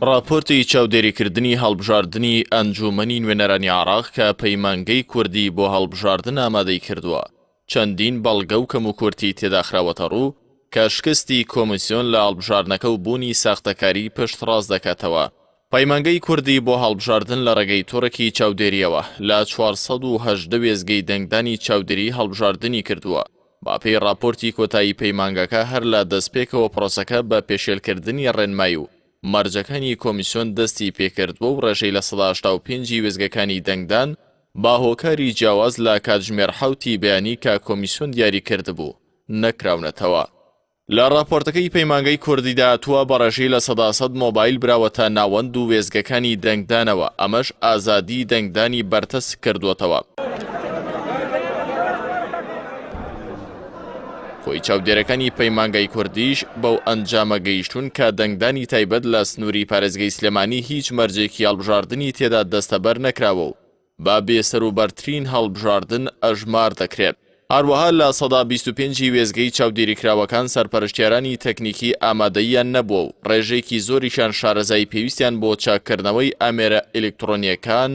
ڕاپۆرتی چاودێریکردنی هەڵبژاردنی ئەنجوومەنی نوێنەرانی عێراق کە پەیمانگەی کوردی بۆ هەڵبژاردن ئامادەی کردووە، چەندین بەڵگە و کەموکورتی تێدا خراوەتەڕوو کە شکستی کۆمیسیۆن لە هەڵبژاردنەکە و بوونی ساختەکاری پشتڕاست دەکاتەوە. پەیمانگەی کوردی بۆ هەڵبژاردن لە ڕێگەی تۆڕێکی چاودێرییەوە لە 418 وێستگەی دەنگدانی چاودێریی هەڵبژاردنی کردووە. بەپێی ڕاپۆرتی کۆتایی پەیمانگەکە هەر لە دەستپێکەوە پرۆسەکە بە پێشێلکردنی ڕێنمایی و مەرجەکانی کۆمیسیۆن دەستی پێکردووە و ڕێژەی 85% ی وێستگەکانی دەنگدان بە هۆکاری جیاواز لە کاتژمێر حەوتی بەیانی کە کۆمیسیۆن دیاری کردبوو نەکراونەتەوە. لە ڕاپۆرتەکەی پەیمانگەی کوردیدا هاتووە، بە ڕێژەی 100% مۆبایل براوەتە ناوەند و وێستگەکانی دەنگدانەوە، ئەمەش ئازادیی دەنگدانی بەرتەسک کردووەتەوە. کۆی چاودێرەکانی پەیمانگای کوردیش بەو ئەنجامە گەیشتوون کە دەنگدانی تایبەت لە سنووری پارێزگەی سلێمانی هیچ مەرجێکی هەڵبژاردنی تێدا دەستەبەر نەکراوە و بە بێسەروبەرترین هەڵبژاردن ئەژمار دەکرێت. هەروەها 25% ی وێستگەی چاودێریکراوەکان سەرپەرشتیارانی تەکنیکی ئامادەییان نەبووە و ڕێژەیەکی زۆریشیان شارەزایی پێویستیان بۆ چاککردنەوەی ئامێرە ئەلیکترۆنییەکان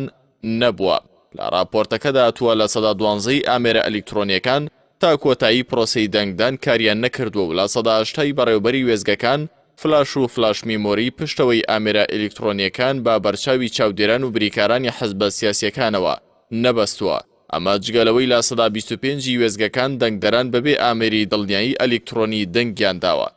نەبووە. لە ڕاپۆرتەکەدا هاتووە 12% ی ئامێرە ئەلیکترۆنییەکان تا کۆتایی پرۆسەی دەنگدان کاریان نەکردووە و 80% ی بەڕێوەبەری وێستگەکان فلاش و flash memory پشتەوەی ئامێرە ئەلیکترۆنییەکان بە بەرچاوی چاودێران و بریکارانی حزبە سیاسییەکانەوە نەبەستووە، ئەمە جگە لەوەی 25% ی وێستگەکان دەنگدەران بەبێ ئامێری دڵنیایی ئەلیکترۆنی دەنگیان داوە.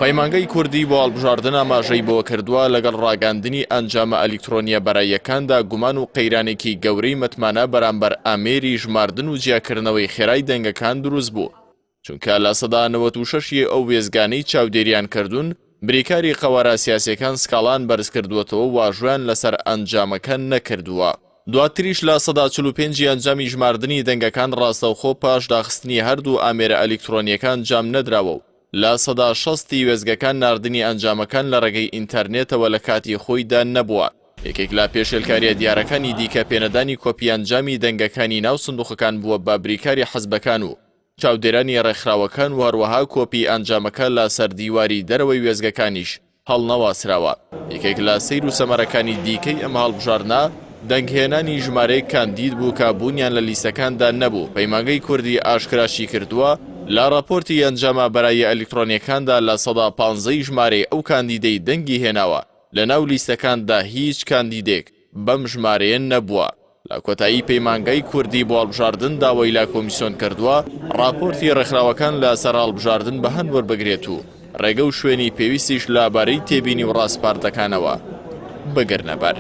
پەیمانگەی کوردی بۆ هەڵبژاردن ئاماژەی بەوەکردووە، لەگەڵ ڕاگەیاندنی ئەنجامە ئەلیکترۆنییە بەراییەکاندا گومان و قەیرانێکی گەورەی متمانە بەرامبەر ئامێری ژماردن و جیاکردنەوەی خێرای دەنگەکان دروستبوو، چونکە 96% ی ئەو وێستگانەی چاودێریان کردوون بریکاری قەوارە سیاسیەکان سکاڵایان بەرزکردووەتەوە و واژۆیان لەسەر ئەنجامەکە نەکردووە. دواتریش 45% ی ئەنجامی ژماردنی دەنگەکان ڕاستەوخۆ پاش داخستنی هەردوو ئامێرە ئەلیکترۆنیەکە ئەنجام نەدراوە و 60% ی وێستگەکان ناردنی ئەنجامەکان لە ڕێگەی ئینتەرنێتەوە لە کاتی خۆیدا نەبووە. یەکێک لە پێشێلکارییە دیارەکانی دیکە پێنەدانی کۆپی ئەنجامی دەنگەکانی ناو سندوقەکان بووە بە بریکاری حزبەکان و چاودێرانی ڕێکخراوەکان و هەروەها کۆپی ئەنجامەکە لە سەر دیواری دەرەوەی وێستگەکانیش هەڵنەواسراوە. یەکێک لە سەیر و سەمەرەکانی دیکەی ئەم هەڵبژاردنە، دەنگهێنانی ژمارەیەک کاندید بوو کە بوونیان لە لیستەکاندا نەبوو، پەیمانگەی کوردی ئاشکراشی کردووە، لە ڕاپۆرتی ئەنجامە بەراییە ئەلیکترۆنییەکاندا 15% ی ژمارەی ئەو کاندیدەی دەنگی هێناوە لەناو لیستەکاندا هیچ کاندیدێک بەم ژمارەیە نەبووە. لە کۆتایی پەیمانگای کوردی بۆ هەڵبژاردن داوای لە کۆمیسیۆن کردووە ڕاپۆرتی ڕێکخراوەکان لە سەر هەڵبژاردن بە هەند وەربگرێت و ڕێگە و شوێنی پێویستیش لە بارەی تێبینی و ڕاسپاردەکانەوە بگرنە بەر.